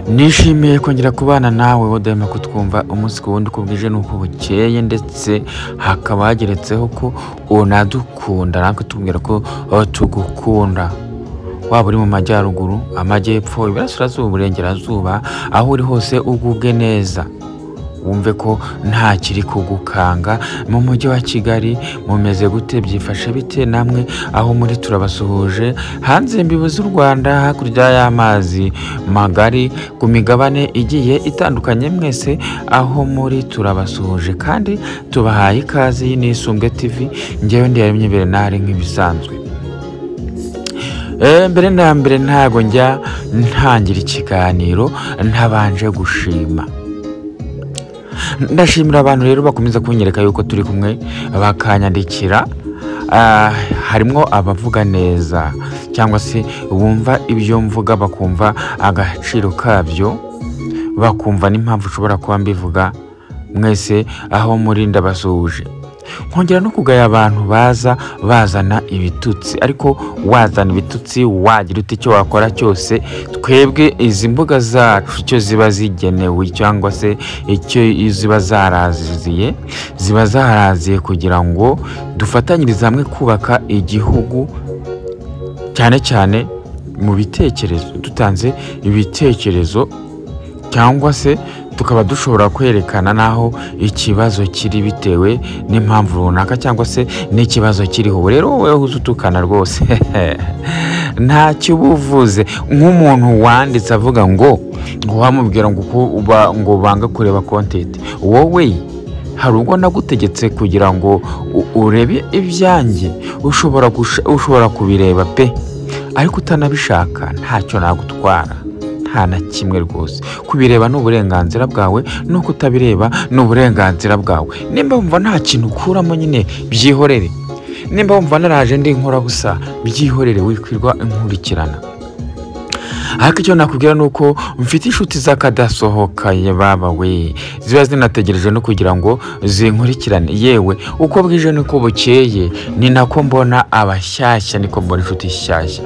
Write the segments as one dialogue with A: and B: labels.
A: Nishimiye kongera kubana nawe udahema kutwumva umunsi ku wundi uko bwije n'uko bukeye, ndetse hakaba hageretseho ko unadukunda natwe tubwira ko tugukunda. Waba uri mu majyaruguru, amajyepfo, iburasirazuba, uburengerazuba, aho uri hose ugubwe neza, wumve ko nta kiri kugukanga. Mu mujyi wa Kigali mumeze gute? Byifashe bite namwe aho muri? Turabasuhuje. Hanze imbibi z'u Rwanda, hakurya y'amazi magari, ku migabane igiye itandukanye, mwese aho muri turabasuhuje kandi tubahaye ikaze. Iyi ni Isumbwe TV, ngewe Ndiyaremye Bernard nk'ibisanzwe. Mbere na mbere ntago njya ntangira ikiganiro ntabanje gushima. Ndashimira abantu rero bakomeza kunyereka yuko turi kumwe, bakanyandikira. Harimwo abavuga neza cyangwa se bumva ibyo mvuga, bakumva agaciro kabyo, bakumva n'impamvu ushobora kuba mbivuga. Mwese aho muri ndabasuhuje. Nkongera no kugaya abantu baza bazana ibitutsi, ariko wazana ibitutsi wagira ute, icyo wakora cyose, twebwe izi mbuga zacu icyo ziba zigenewe cyangwa se icyo ziba zaraziye, ziba zaraziye kugira ngo dufatanyirize hamwe kubaka igihugu, cyane cyane mu bitekerezo, dutanze ibitekerezo cyangwa se tukaba dushobora kwerekana n'aho ikibazo kiri bitewe n'impamvu runaka cyangwa se n'ikibazo kiriho. Ubu rero wowe uza utukana rwose ntacyo uba uvuze. Nk'umuntu wanditse avuga ngo wamubwira ngo uko uba, ngo banga kureba content, wowe hari ubwo nagutegetse kugira ngo urebe ibyanjye? Ushobora kubireba pe, ariko utanabishaka ntacyo nagutwara, nta na kimwe rwose. Kubireba ni uburenganzira bwawe, no kutabireba ni uburenganzira bwawe. Nimba wumva nta kintu ukuramo nyine byihorere, nimba wumva naraje ndi inkorabusa byihorere, wikwirwa inkurikirana. Ariko icyo nakubwira ni uko mfite inshuti z'akadasohoka, baba we, ziba zinategereje no kugira ngo zinkurikirane. Yewe uko bwije niko bukeye ni nako mbona abashyashya, niko mbona inshuti nshyashya.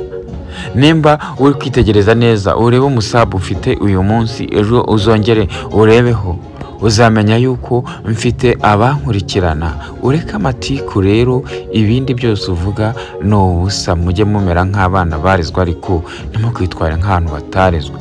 A: Nimba uri kwitegereza neza urebe umusabu ufite uyu munsi, ejo uzongere urebeho, uzamenya yuko mfite abankurikirana. Ureke amatiku rero, ibindi byose uvuga ni ubusa. Mujye mumera nk'abana barezwe, ariko ntimukwitware nk'abantu batarezwe.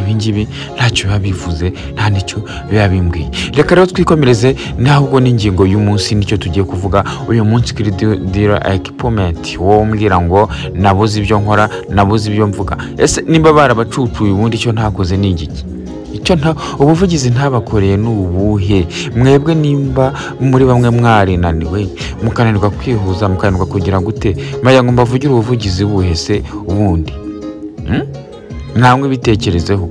A: Ibi ngibi ntacyo biba bivuze, nta n'icyo biba bimbwiye. Reka rero twikomereze n'ahubwo n'ingingo y'umunsi, nicyo tugiye kuvuga uyu munsi kuri Dealer Equipment. Wowe umbwira ngo nabuze ibyo nkora, nabuze ibyo mvuga, ese nimba barabacucuye ubundi icyo ntakoze ni igiki? Icyo nta ubuvugizi ntabakoreye ni ubuhe? Mwebwe nimba muri bamwe mwarinaniwe, mukananirwa kwihuza, mukananirwa kugira gute, maya ngo mbavugire ubuvugizi buhe se ubundi? Namwe bitekerezeho.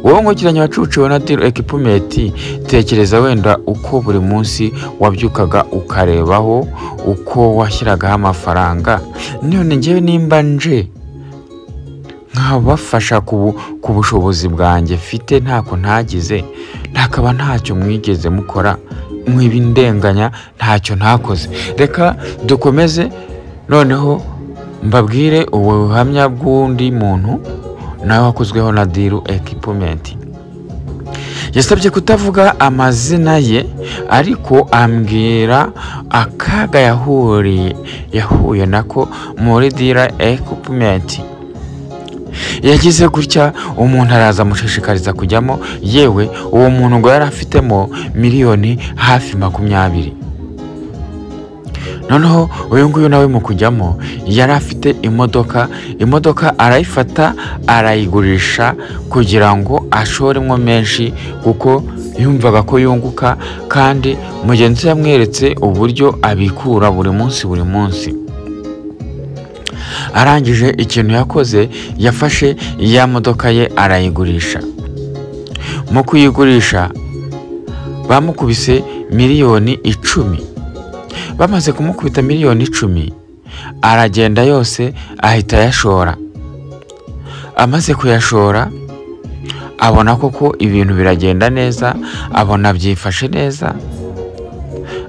A: Wowe nkurikiranye wacuciwe na Dealer Equipment, tekereza wenda uko buri munsi wabyukaga ukarebaho uko washyiragaho amafaranga. None njyewe nimba nje nkabafasha ku bushobozi bwanjye mfite, ntako ntagize, ntakaba ntacyo mwigeze mukora, mwibindenganya ntacyo ntakoze. Reka dukomeze noneho mbabwire ubuhamya bw'undi muntu nawe wakozweho na Dealer Equipment. Yasabye kutavuga amazina ye, ariko ambwira akaga yahuye nako muri Dealer Equipment. Yagize gutya umuntu araza amushishikariza kujyamo, yewe uwo muntu ngo yari afitemo miliyoni hafi 20. Noneho uyu nguyu nawe mu kujyamo yari afite imodoka, imodoka arayifata arayigurisha kugira ngo ashoremo menshi, kuko yumvaga ko yunguka, kandi mugenzi we yamweretse uburyo abikura buri munsi buri munsi. Arangije ikintu yakoze, yafashe ya modoka ye arayigurisha. Mu kuyigurisha bamukubise miliyoni 10. Bamaze kumukubita miliyoni 10, aragenda yose ahita ayashora. Amaze kuyashora abona koko ibintu biragenda neza, abona byifashe neza,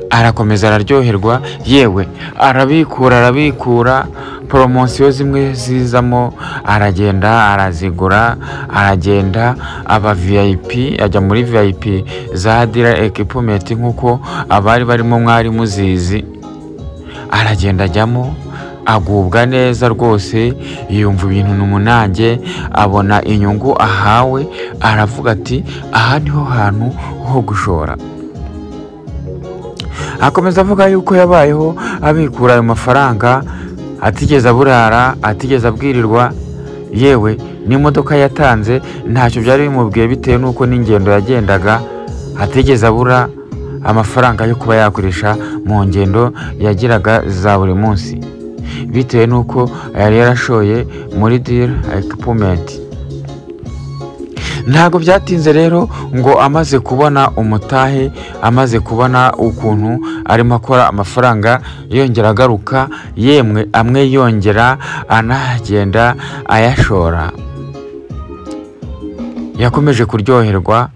A: Arakomeza araryoherwa, yewe arabikura, poromosiyo zimwe zizamo aragenda arazigura, aragenda aba VIP, ajya muri VIP za Dealer Equipment nk'uko abari barimo mwari muzizi, aragenda ajyamo agubwa neza rwose, yumva ibintu ni umunange, abona inyungu ahawe, aravuga ati aha niho hantu ho gushora. Akomeza avuga yuko yabayeho abikura ayo mafaranga, atigeze aburara, atigeze abwirirwa, yewe n'imodoka yatanze ntacyo byari bimubwiye bitewe n'uko n'ingendo yagendaga atigeze abura amafaranga yo kuba yakoresha mu ngendo yagiraga za buri munsi, bitewe n'uko yari yarashoye muri Dealer Equipment. Ntabwo byatinze rero ngo amaze kubona umutahe, amaze kubona ukuntu arimo akora amafaranga yongera agaruka, yemwe amwe yongera anagenda ayashora, yakomeje kuryoherwa,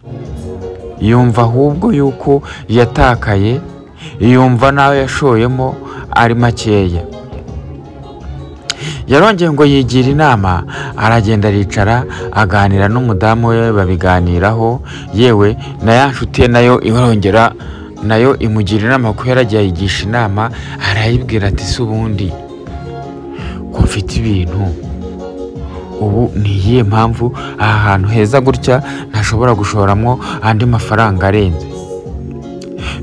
A: yumva ahubwo yuko yatakaye, yumva n'ayo yashoyemo ari makeya. Yarongeye ngo yigira inama, aragenda aricara aganira n'umudamu we, babiganiraho, yewe na ya nshuti ye nayo irongera nayo imugira inama, kuko yaragiye ayigisha inama, arayibwira ati se ubundi ko mfite ibintu ubu ni iyihe mpamvu aha hantu heza gutya ntashobora gushoramo andi mafaranga arenze?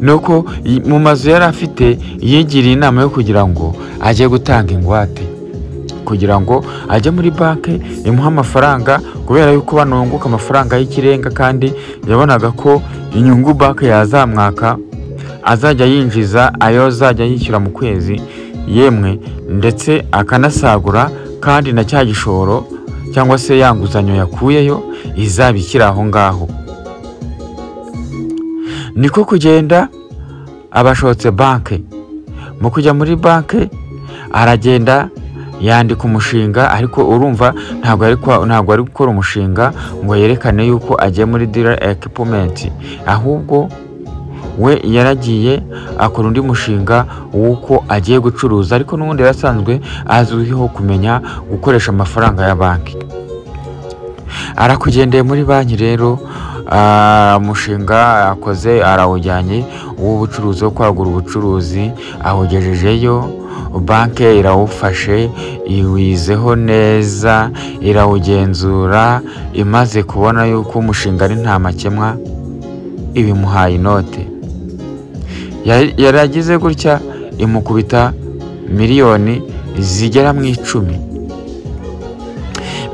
A: Nuko mu mazu yari afite yigiriye inama yo kugira ngo ajye gutanga ingwate, kugira ngo ajye muri banki imuhe amafaranga, kubera yuko banunguka amafaranga y'ikirenga, kandi yabonaga ko inyungu banki yazamwaka azajya yinjiza ayo azajya yishyura mu kwezi, yemwe ndetse akanasagura, kandi na cya gishoro cyangwa se ya nguzanyo yakuyeyo izaba ikiri aho ngaho. Niko kugenda abashotse banki. Mu kujya muri banki aragenda yandika umushinga, ariko urumva ntabwo ari gukora umushinga ngo yerekane yuko agiye muri Dealer Equipment, ahubwo we yaragiye akora undi mushinga w'uko agiye gucuruza, ariko n'ubundi yarasanzwe azwiho kumenya gukoresha amafaranga ya banki. Arakugendeye muri banki rero, umushinga akoze arawujyanye w'ubucuruzi, wo kwagura ubucuruzi, awugejejeyo, banki irawufashe, iwizeho neza, irawugenzura, imaze kubona yuko umushinga ari nta makemwa, ibimuhaye inote. Yaragize gutya imukubita miliyoni zigera mu 10.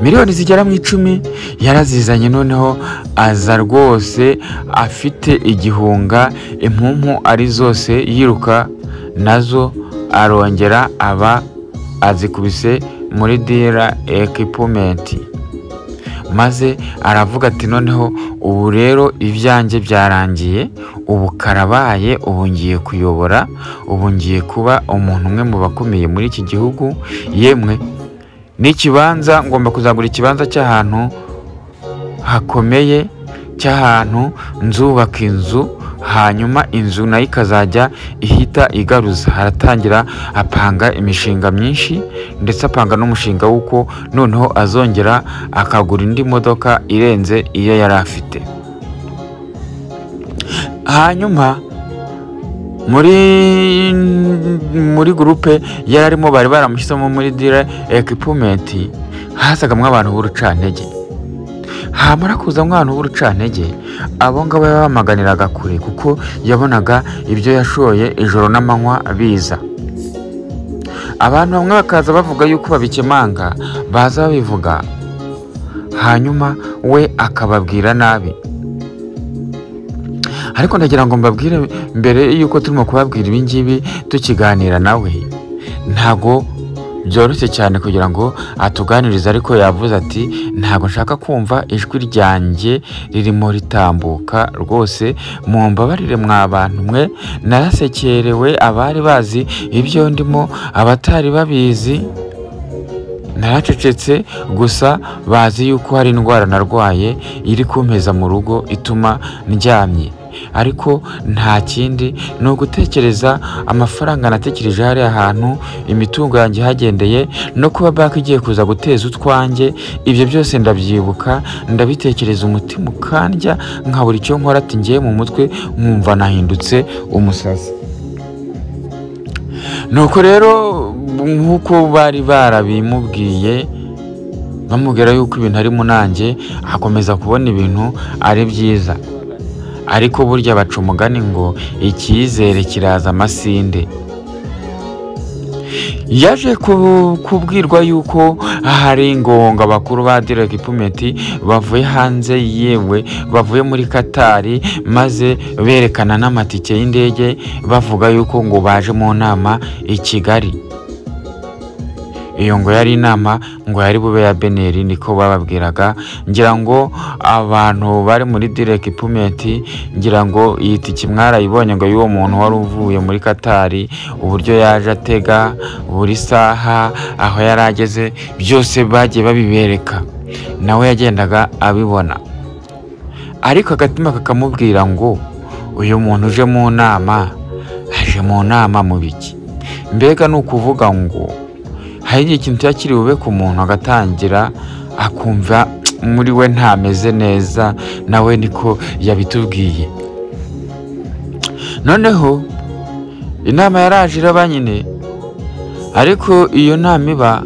A: Miliyoni zigera mu 10 yarazizanye, noneho aza rwose afite igihunga, impumpu ari zose yiruka nazo, arongera aba azikubise muri Dealer Equipment, maze aravuga ati noneho ubu rero ibyanjye byarangiye, ubu karabaye, ubu ngiye kuyobora, ubu ngiye kuba umuntu umwe mu bakomeye muri iki gihugu, yemwe n'ikibanza ngomba kuzagura ikibanza cy'ahantu hakomeye, cy'ahantu nzubaka inzu, hanyuma inzu nayo ikazajya ihita igaruza. Haratangira apanga imishinga myinshi, ndetse apanga n'umushinga w'uko noneho azongera akagura indi modoka irenze iyo yari afite. Hanyuma muri gurupe yari arimo, bari baramushyizemo muri Dealer Equipment, hazagamwo abantu b'urucantege. Hamara kuzamo abantu b'urucantege, abo ngabo yabamaganiraga kure, kuko yabonaga ibyo yashoye ijoro n'amanywa biza. Abantu bamwe bakaza bavuga yuko babikemanga, baza babivuga, hanyuma we akababwira nabi. Ariko ndagira ngo mbabwire mbere yuko turimo kubabwira ibi ngibi tukiganira nawe, ntago byoroshye cyane kugira ngo atuganirize, ariko yavuze ati ntago nshaka kumva ijwi ryanjye ririmo ritambuka rwose, mumbabarire mwa bantu mwe, narasekerewe, abari bazi ibyo ndimo, abatari babizi naracecetse, gusa bazi yuko hari indwara narwaye iri kumpeza mu rugo ituma ndyamye. Ariko nta kindi, ni ugutekereza amafaranga natekereje hariya hantu, imitungo yanjye ihagendeye, no kuba banki igiye kuza guteza utwanjye. Ibyo byose ndabyibuka, ndabitekereza, umutima ukandya, nkabura icyo nkora. Ati ngiye mu mutwe nkumva nahindutse umusazi. Nuko rero nk'uko bari barabimubwiye, bamubwira yuko ibintu ari munange, akomeza kubona ibintu ari byiza. Ariko burya baca umugani ngo icyizere kiraza amasinde. Yaje kubwirwa yuko hari ingonga bakuru ba Deal Equipment bavuye hanze, yewe bavuye muri Katari, maze berekana n'amatike y'indege, bavuga yuko ngo baje mu nama i Kigali. Iyo ngo yari inama ngo yari bube ya Beneri, niko bababwiraga. Ngira ngo abantu bari muri Deal Equipment, ngira ngo iyi tike mwarayibonye, ngo y'uwo muntu wari uvuye muri Katari, uburyo yaje atega buri saha, aho yari ageze, byose bagiye babibereka, nawe yagendaga abibona. Ariko agatima kakamubwira ngo uyu muntu uje mu nama, aje mu nama mu biki? Mbega ni ukuvuga ngo hari igihe ikintu kiba kiri bube ku muntu agatangira akumva muri we ntameze neza, nawe niko yabitubwiye. Noneho inama yaraje iraba nyine, ariko iyo nama iba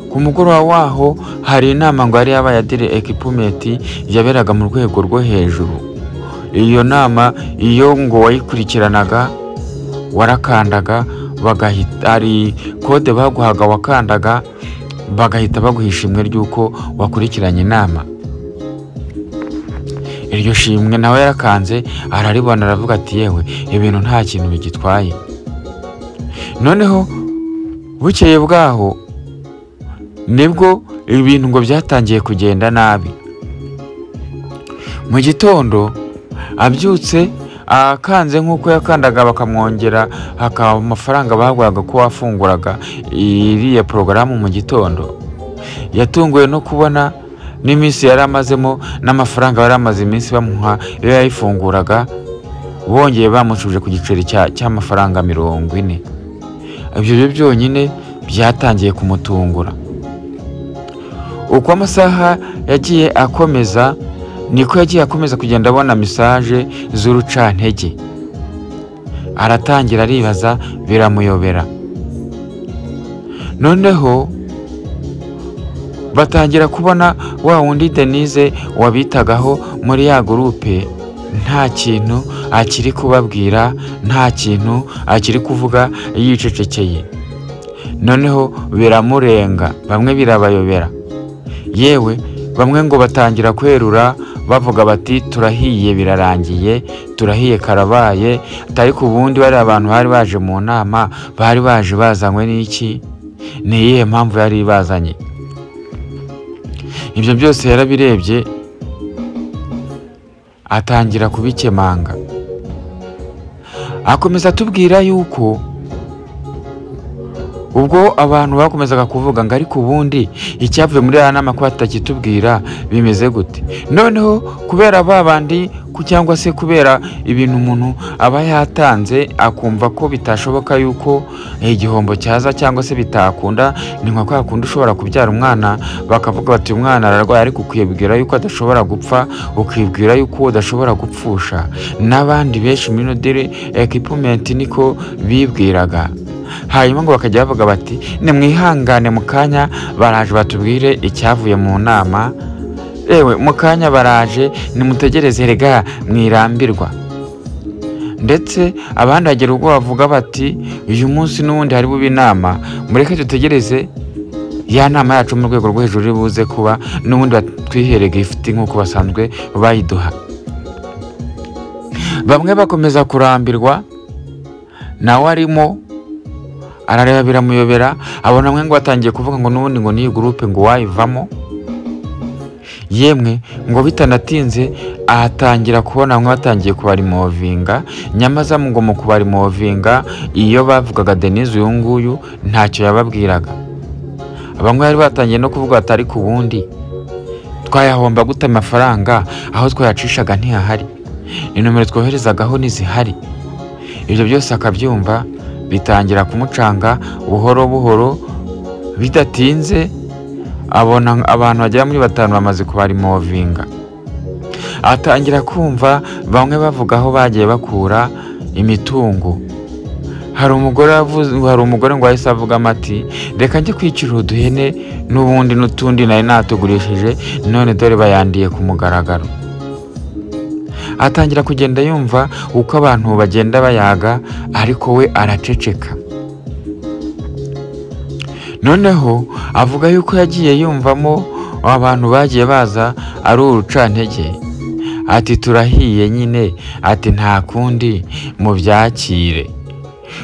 A: ku mugoroba waho, hari inama ngo yari yabaye ya Deal Equipment yaberaga mu rwego rwo hejuru. Iyo nama iyo ngo wayikurikiranaga warakandaga, bagahita hari kode baguhaga, wakandaga bagahita baguha ishimwe ry'uko wakurikiranye inama. Iryo shimwe nawe yarakanze araribona, aravuga ati yewe ibintu nta kintu bigitwaye. Noneho bukeye bwaho nibwo ibintu ngo byatangiye kugenda nabi. Mu gitondo abyutse akanze nk'uko yakandaga bakamwongera hakaba amafaranga baguhaga ko wafunguraga iriya porogaramu mu gitondo, yatunguwe no kubona n'iminsi yari amazemo n'amafaranga yari amaze iminsi bamuha iyo yayifunguraga, bongeye bamucuje ku giceri cy'amafaranga 40. Ibyo byo byonyine byatangiye kumutungura. Uko amasaha yagiye akomeza niko yagiye akomeza kugenda abona message z'urucantege, aratangira aribaza, biramuyobera. Noneho batangira kubona wa wundi Denise wabitagaho muri ya groupe nta kintu akiri kubabwira, nta kintu akiri kuvuga, yicecekeye. Noneho biramurenga, bamwe birabayobera, yewe bamwe ngo batangira kwerura bavuga bati turahiye, birarangiye, turahiye karabaye. Ariko ubundi bari abantu bari baje mu nama, bari baje bazanywe n'iki? Ni iyihe mpamvu yari ibazanye? Ibyo byose yarabirebye atangira kubikemanga. Akomeza atubwira yuko ubwo abantu bakomezaga kuvuga ngo ariko ubundi icyavuye muri ya nama ko batakitubwira bimeze gute? Noneho kubera ba bandi cyangwa se kubera ibintu umuntu aba yatanze akumva ko bitashoboka yuko igihombo cyaza cyangwa se bitakunda, ni nka kwa kundi ushobora kubyara umwana bakavuga bati umwana ararwaye, ariko ukibwira yuko adashobora gupfa, ukibwira yuko udashobora gupfusha. N'abandi benshi muri Deal Equipment niko bibwiraga. Hanyuma ngo bakajya bavuga bati nimwihangane mu kanya baraje batubwire icyavuye mu nama, ewe mu kanya baraje, nimutegereze rega mwirambirwa. Ndetse abandi bagera ubwo bavuga bati uyu munsi n'ubundi hari bube inama, mureke dutegereze ya nama yacu mu rwego rwo hejuru iri buze kuba, n'ubundi batwihere gift nk'uko basanzwe bayiduha. Bamwe bakomeza kurambirwa, nawe arimo arareba biramuyobera, abona mwe ngo batangiye kuvuga ngo n'ubundi ngo n'iyi groupe ngo wayivamo. Yemwe ngo bitanatinze ahatangira kubona bamwe batangiye kubarimovinga, nyamaza ngo mu kubarimovinga iyo bavugaga Denise uyu nguyu ntacyo yababwiraga. Bamwe bari batangiye no kuvuga bati ariko ubundi twayahomba gute amafaranga, aho twayacishaga ntihahari. Inomero twoherezagaho ntizihari. Ibyo byose akabyumva, bitangira kumucanga buhoro buhoro. Bidatinze abona abantu bagera muri 5 bamaze kubarimovinga. Atangira kumva bamwe bavuga aho bagiye bakura imitungo. Hari umugore ngo ahise avuga ati reka njye kwicira uduhene n'ubundi n'utundi nari natugurishije, none dore bayandiye ku mugaragaro. Atangira kugenda yumva uko abantu bagenda bayaga, ariko we araceceka. Noneho avuga yuko yagiye yumvamo abantu bagiye baza ari urucantege, ati turahiye nyine, ati nta kundi mubyakire.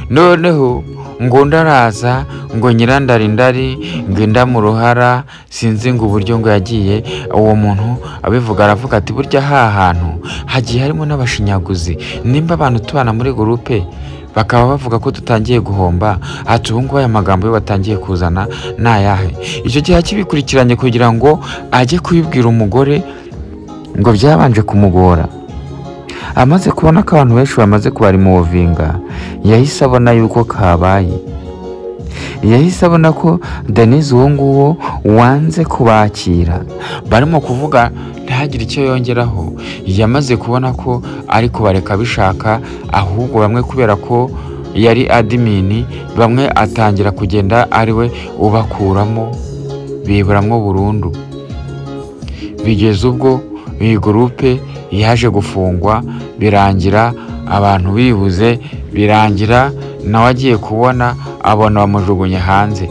A: Noneho ngo ndaraza ngo nyirandarindari ngo inda mu ruhara, sinzi ngo uburyo ngo yagiye uwo muntu abivuga. Aravuga ati burya ha hantu hagiye harimo n'abashinyaguzi, nimba abantu tubana muri gurupe bakaba bavuga ko tutangiye guhomba, ati ubu ngubu aya magambo yo batangiye kuzana nayahe? Icyo gihe akibikurikiranye kugira ngo ajye kubibwira umugore ngo byabanje kumugora. Amaze kubona ko abantu benshi bamaze kubarimovinga, yahise abona yuko kabaye. Yahise abona ko Denise uwo nguwo wanze kubakira barimo kuvuga ntihagire icyo yongeraho. Yamaze kubona ko ari kubareka bishaka, ahubwo bamwe kubera ko yari adimini, bamwe atangira kugenda ari we ubakuramo, biburamwo burundu. Bigeze ubwo iyi gurupe yaje gufungwa, birangira abantu bibuze, birangira nawe agiye kubona abona bamujugunye hanze.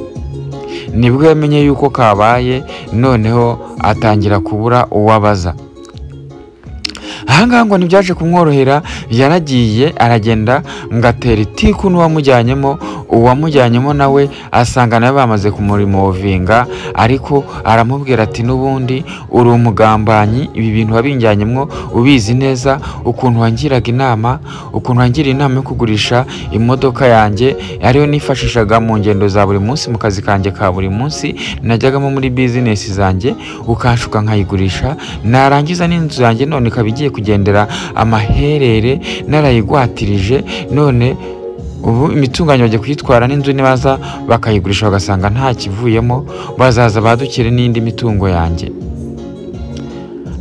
A: Nibwo yamenye yuko kabaye, noneho atangira kubura uwabaza. Ahangaha ngo ntibyaje kumworohera, yaragiye aragenda ngatera itiku n'uwamujyanyemo. Uwamujyanyemo nawe asanga nawe bamaze kumurimovinga, ariko aramubwira ati n'ubundi uri umugambanyi, ibi bintu wabinjyanyemo ubizi neza, ukuntu wangiraga inama, ukuntu wangira inama yo kugurisha imodoka yanjye ariyo nifashishaga mu ngendo za buri munsi, mu kazi kanjye ka buri munsi najyagamo muri bizinesi zanjye, ukanshuka nkayigurisha, narangiza n'inzu yanjye none ikaba igiye kugendera amaherere narayigwatirije, none ubu imitunganyo bagiye kuyitwara n'inzu nibaza bakayigurisha bagasanga nta kivuyemo, bazaza badukire n'indi mitungo yanjye.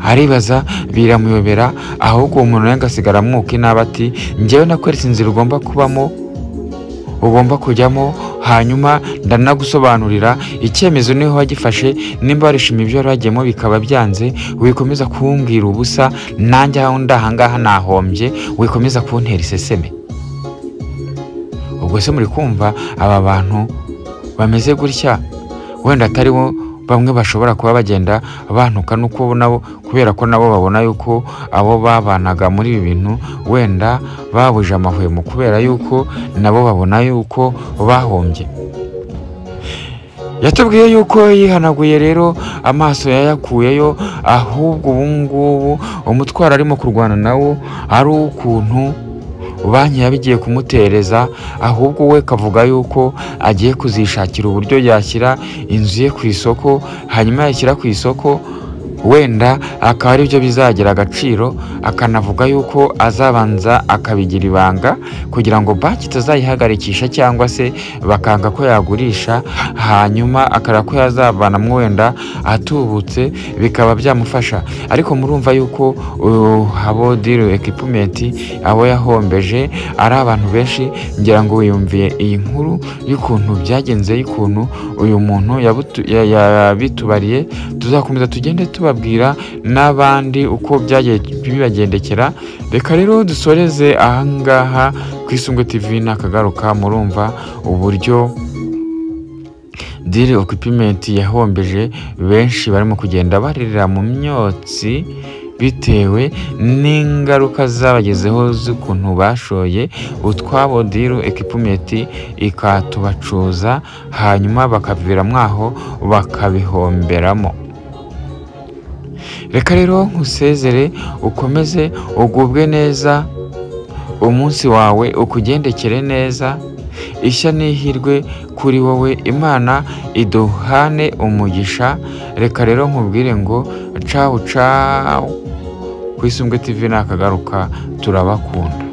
A: Aribaza biramuyobera, ahubwo uwo muntu nawe agasigara amwuka inabi ati njyewe nakweretse inzira ugomba kubamo, ugomba kujyamo, hanyuma ndanagusobanurira icyemezo niho wagifashe, nimba warishimiye ibyo wari wagiyemo bikaba byanze, wikomeza kumbwira ubusa, nanjye aho ndahangaha nahombye, wikomeza kuntera iseseme. Ubwo se muri kumva aba bantu bameze gutya, wenda atari bo bamwe bashobora kuba bagenda bantuka nuko nabo, kubera ko nabo babona yuko abo babanaga muri ibi bintu wenda babuje amahwemo, kubera yuko nabo babona yuko bahombye. Yatubwiye yuko yihanaguye rero amaso yayakuyeyo, ahubwo ubu ngubu umutwaro arimo kurwana nawo ari ukuntu banki yabigiye kumutereza, ahubwo we kavuga yuko agiye kuzishakira uburyo yashyira inzu ye ku isoko, hanyuma yashyira ku isoko wenda akaba ari byo bizagira agaciro, akanavuga yuko azabanza akabigira ibanga kugira ngo banki itazayihagarikisha cyangwa se bakanga ko yagurisha, hanyuma akareba ko yazavanamo wenda atubutse bikaba byamufasha. Ariko murumva yuko abo Deal Equipment abo yahombeje ari abantu benshi. Ngira ngo wiyumviye iyi nkuru y'ukuntu byagenze, y'ukuntu uyu muntu yabitubariye. Tuzakomeza tugende tubabwira n'abandi uko byagiye bibagendekera. Reka rero dusoreze ahangaha ku Isungwe TV nakagaruka. Murumva uburyo Deal Equipment yahombeje benshi, barimo kugenda baririra mu myotsi bitewe n'ingaruka zabagezeho z'ukuntu bashoye utwabo Deal Equipment ikatubacuza, hanyuma bakavira mwaho bakabihomberamo. Reka rero nkusezere, ukomeze ugubwe neza, umunsi wawe ukugendekere neza, ishya n'ihirwe kuri wowe, Imana iduhane umugisha. Reka rero nkubwire ngo cawu cawu. Ku Isumbwe TV nakagaruka, turabakunda.